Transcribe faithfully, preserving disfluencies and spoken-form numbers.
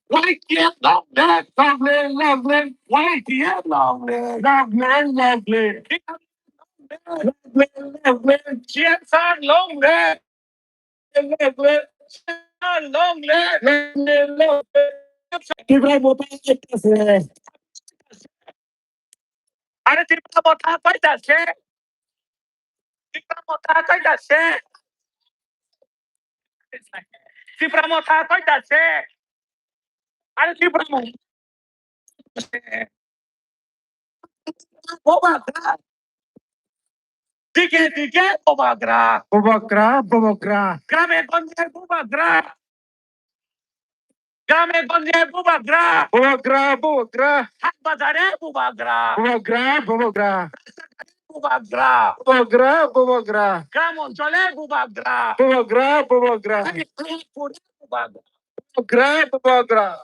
Why can't long live, long live, long live, long live? Why can't long live, long live, long live? Long live, long live, long live. Yes, sir, long live. Long live, long live. Long live, long live. Tipra Motha kaita se. Are Tipra Motha kaita se. Tipra Motha kaita se. Tipra Motha kaita se. Are Tipra Motha. Bubagra. Dike dike bubagra. Bubagra, bubagra. Grame gonje bubagra. Grame gonje bubagra. Bubagra, bubagra. Hat bazare bubagra. Bubagra, bubagra. Bubagra. Bubagra, bubagra. Gram onchole bubagra. Bubagra, bubagra. Bubagra, bubagra.